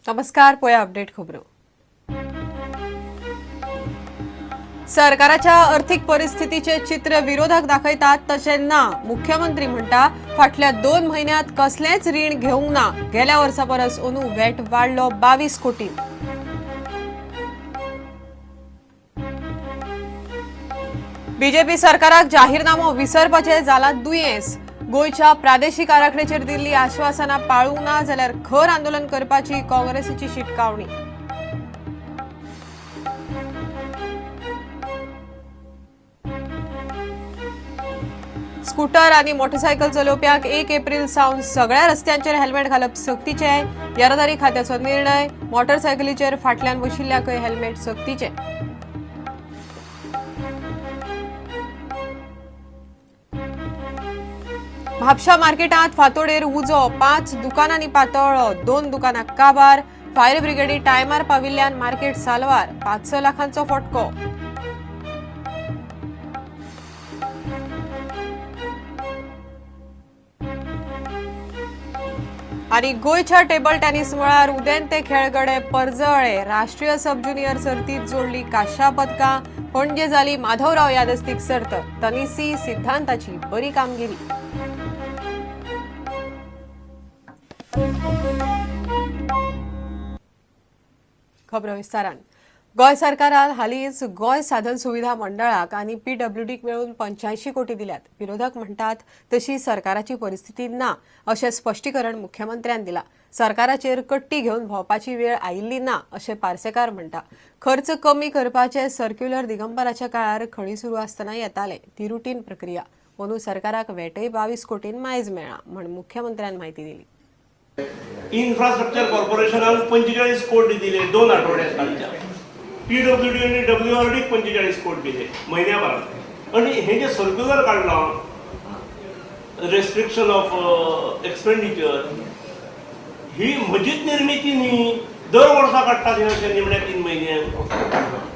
नमस्कार, पळया अपडेट खबरो. सरकाराच्या अर्थीक परिस्थितीचे चित्र विरोधक दाखयतात तशें ना. मुख्यमंत्री म्हणटा फाटल्या 2 म्हयन्यांत कसलेंच रीण घेवंक ना. गेल्या वर्सा परस अंदू वेट वाडलो 22 कोटी. बीजेपी सरकाराक जाहीरनामो विसरपाचें जालां दुयेंस. गोंयच्या प्रादेशीक आराखड्याचेर दिल्ली आश्वासनां पाळूंक ना जाल्यार खर आंदोलन करपाची काँग्रेसीची शिटकावणी. स्कूटर आनी मोटरसायकल चलोवप्यांक 1 एप्रिल सावन सगळ्या रस्त्यांचेर हेल्मेट घालप सक्तीचें. येरादारी खात्याचो निर्णय. मोटरसायकलीचेर फाटल्यान बशिल्ल्याकय हेल्मेट सक्तीचें. म्हापशा मार्केटांत फांतोडेर उजो. 5 दुकानांनी पातळ्ळो, 2 दुकानां काबार. फायर ब्रिगेडी टायमार पाविल्ल्यान मार्केट साल्वार. 5-6 लाखांचो फटको. आनी गोंयच्या टेबल टेनिस मळार उदेंते खेळगडे परजळे. राष्ट्रीय सब ज्युनियर सर्तीत जोडली कांश्या पदकां. पणजे जाली माधवराव यादस्तीक सर्त. तनिसी सिद्धांताची बरी कामगिरी. खबरो विस्तारान. गोंय सरकारान हालींच गोंय साधन सुविधा मंडळाक आनी पीडब्ल्यूडीक मेळून 85 कोटी दिल्यात. विरोधक म्हणटात तशी सरकाराची परिस्थिती ना अशें स्पश्टीकरण मुख्यमंत्र्यान दिलां. सरकाराचेर कट्टी घेवन भोंवपाची वेळ आयिल्ली ना अशें पार्सेकार म्हणटा. खर्च कमी करपाचे सर्क्युलर दिगंबराच्या काळार खणी सुरू आसतना येताले. ती रुटीन प्रक्रिया. अंदू सरकाराक वेटय 22 कोटीन मायज मेळ्ळा म्हण मुख्यमंत्र्यान म्हायती दिली. इन्फ्रास्ट्रक्चर कॉर्पोरेशनान 45 कोटी दिले 2 आठवड्यात कालच्या. पीडब्ल्यूडी आनी डब्ल्यूआरडीक 45 कोटी दिले म्हयन्या भरात. आनी हे जे सर्क्युलर काडलां रेस्ट्रिक्शन ऑफ एक्सपेंडिचर, ही म्हजीच निर्मिती न्ही. दर वर्सा काडटात हे अशें निमण्या 3 म्हयन्यांक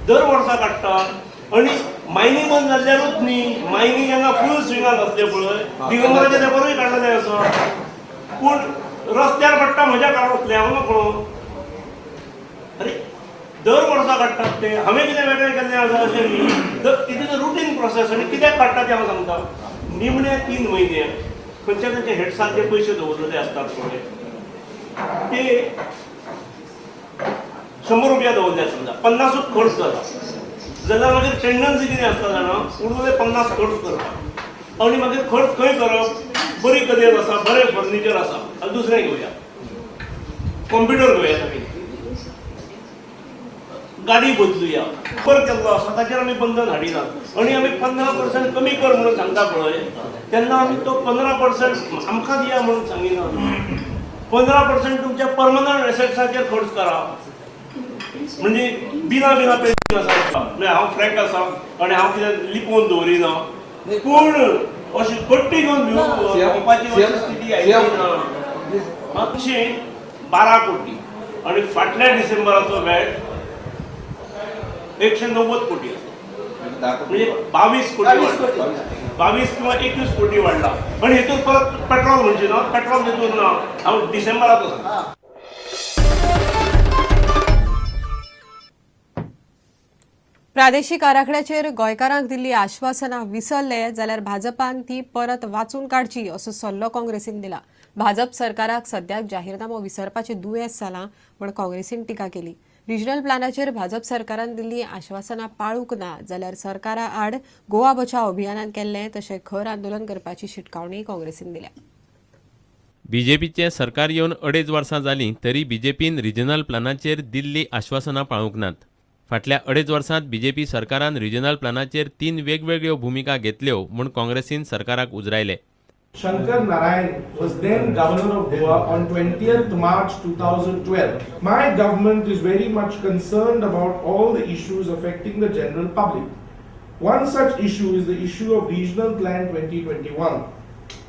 दर वर्सा काडटात. आनी मायनींग बंद जाल्ल्यारूच न्ही, मायनींग जेन्ना फूल स्विंगान आसले पळय दिगंबराच्या तेंपारूय काडलेलें आसा. पूण रस्त्यार पडटा म्हज्या काळांतलें हांव नकळो. अरे दर वर्सा काडटात ते, हांवें कितें वेगळें केल्लें आसा अशें न्ही. It is a routine process. आनी कित्याक काडटा तें हांव सांगता. निमण्या 3 म्हयने खंयच्या खंयच्या हेड्सान जे पयशे दवरलेले आसतात पळय ते 100 रुपया दवरले समजा, 50ूच खर्च जाता जाल्यार मागीर टेंडन्सी कितें आसता जाणा, उरलेले 50 खर्च करता. आनी मागीर खर्च खंय करप, बरी कदेल आसा, बरें फर्निचर आसा, आनी दुसरें घेवया, कॉम्प्युटर घेवया, नवीन गाडी बदलुया, कर केल्लो आसा ताचेर आमी बंधन हाडिना. आनी आमी 15% कमी कर म्हणून सांगता पळय तेन्ना आमी तो 15% आमकां दिया म्हणून सांगिना. 15% तुमच्या परमनंट एसेट्साचेर खर्च करा. म्हणजे बिना बिना पेंडींग आसा. म्हणजे हांव फ्रँक आसा आनी हांव कितें लिपोवन दवरिना. पूण अशी कट्टी घेवन भोंवपाची अशी स्थिती आयली ना. 112 कोटी आनी फाटल्या डिसेंबराचो वेळ 190 कोटी आसा. म्हणजे 22 कोटी वाडला, 22 किंवा 21 कोटी वाडला. आनी हेतून परत पेट्रोल म्हणजे ना, पेट्रोल तितून ना. हांव डिसेंबराचो सांगता. प्रादेशीक आराखड्याचेर गोंयकारांक दिल्ली आश्वासनां विसरले जाल्यार भाजपान ती परत वाचून काडची असो सल्लो काँग्रेसीन दिला. भाजप सरकाराक सद्याक जाहीरनामो विसरपाचें दुयेंस जालां म्हूण काँग्रेसीन टिका केली. रिजनल प्लानाचेर भाजप सरकारान दिल्ली आश्वासनां पाळूंक ना जाल्यार सरकारा आड गोवा बचाव अभियानान केल्लें तशें खर आंदोलन करपाची शिटकावणी काँग्रेसीन दिल्या. बीजेपीचें सरकार येवन 2.5 वर्सां जालीं तरी बीजेपीन रिजनल प्लानाचेर दिल्ली आश्वासनां पाळूंक नात. फाटल्या 2.5 वर्सांत बीजेपी सरकारान रिजनल प्लानाचेर 3 वेगवेगळ्यो भुमिका घेतल्यो म्हूण काँग्रेसीन सरकाराक उजरायले. Shankar Narayan was then governor of Goa on 20th March 2012. My government is very much concerned about all the issues affecting the general public. One such issue is the issue of Regional Plan 2021.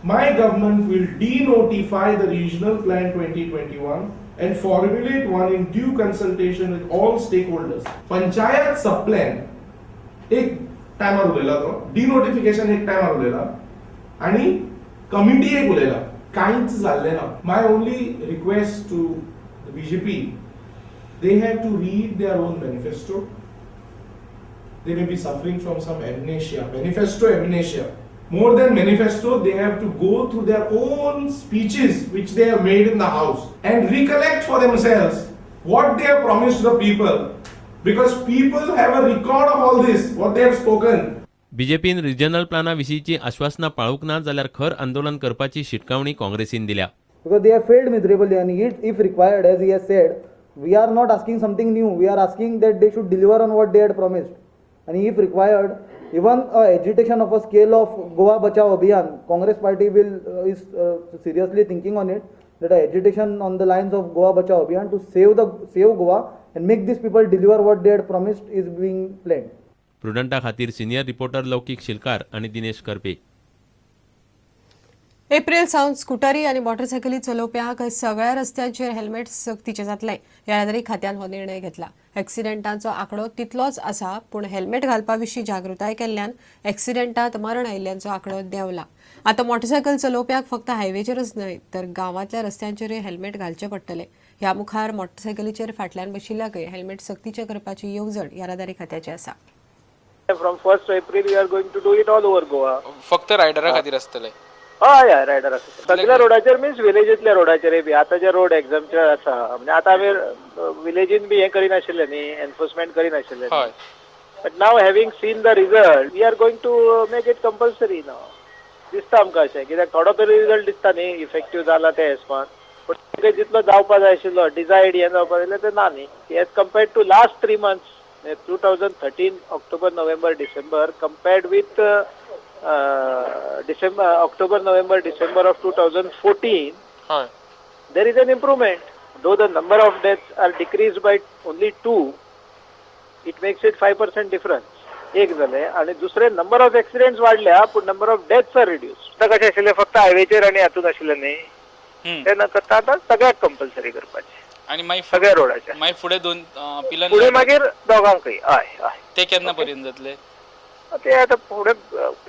My government will denotify the Regional Plan 2021 and formulate one in due consultation with all stakeholders. Panchayat sub-plan एक टायमार उलयला तो, denotification एक टायमार उलयला आनी committee एक उलयला. कांयच जाल्लें ना. My only request to the BJP They have to read their own manifesto. They may be suffering from some amnesia, manifesto amnesia. More than manifesto, they have to go through their own speeches which they have made in the house and recollect for themselves what they have promised the people. Because people have a record of all this, what they have spoken. बीजेपीन regional प्लाना विशींची आश्वासनां पाळूंक ना जाल्यार खर आंदोलन करपाची शिटकावणी काँग्रेसीन दिल्या. Because they have failed miserably, and it, if required, as he has said, we are not asking something new, we are asking that they should deliver on what they had promised. And if required, even a agitation of a scale of Goa Bachao Abhiyan, Congress party will is seriously thinking on it, that a agitation on the lines of Goa Bachao Abhiyan to save Goa and make these people deliver what they had promised is being planned. प्रुडंटा खातीर senior reporter लौकीक शिलकार आनी दिनेश करपे. एप्रिल सावन स्कुटरी आनी मोटरसायकली चलोवप्यांक सगळ्या रस्त्यांचेर helmet सक्तीचें जातलें. येरादारी खात्यान हो निर्णय घेतला. एक्सिडेंटांचो आंकडो तितलोच आसा, पूण हेल्मेट घालपा विशीं जागृताय केल्ल्यान एक्सिडेंटांत मरण आयिल्ल्यांचो आंकडो देंवला. आतां मोटरसायकल चलोवप्यांक फक्त हायवेचेरच न्हय तर गांवांतल्या रस्त्यांचेरूय हेल्मेट घालचें पडटलें. ह्या मुखार मोटरसायकलीचेर फाटल्यान बशिल्ल्याकय हेल्मेट सक्तीचें करपाची येवजण येरादारी खात्याची आसा. From 1st April we are going to do it all over Goa. फक्त रायडरा खातीर आसतले? हय हय, रायडर आसा सगळ्या रोडाचेर, मिन्स विलेजींतल्या रोडाचेर बी. आतां जे रोड एक्झामचे आसा, म्हणजे आतां आमी विलेजीन बी हें करिनाशिल्ले न्ही, enforcement करिनाशिल्ले. But now, having seen the result, we are going to make it compulsory now. दिसता आमकां अशें, कित्याक थोडो तरी रिजल्ट दिसता न्ही, इफेक्टीव जाला तें हेस्पान, पूण तें जितलो जावपा जाय आशिल्लो, डिजायर्ड हें जावपा जाय आशिल्लें, तें ना न्ही. As compared to last 3 months, 2013 October, November, December, compared with December, October, November, December of 2014, there is an improvement. Though the number of deaths are decreased by only two, it makes it 5% difference. एक जालें आनी दुसरें, number of accidents वाडल्या पूण number of deaths are reduce. आतां कशें आशिल्लें, फक्त हायवेचेर आनी हातून आशिल्लें न्ही, तें न करता आतां सगळ्याक कंपल्सरी करपाचें. आनी मागीर सगळ्या रोडाचेर. मागीर फुडें दोन पिलन फुडें मागीर दोगांकय, हय हय. ते केन्ना पर्यंत जातले? ते आतां फुडें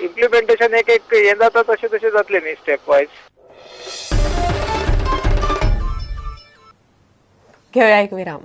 इम्प्लिमेंटेशन एक एक हें जाता तशें तशें जातलें न्ही, स्टेप वायज. घेवया एक विराम.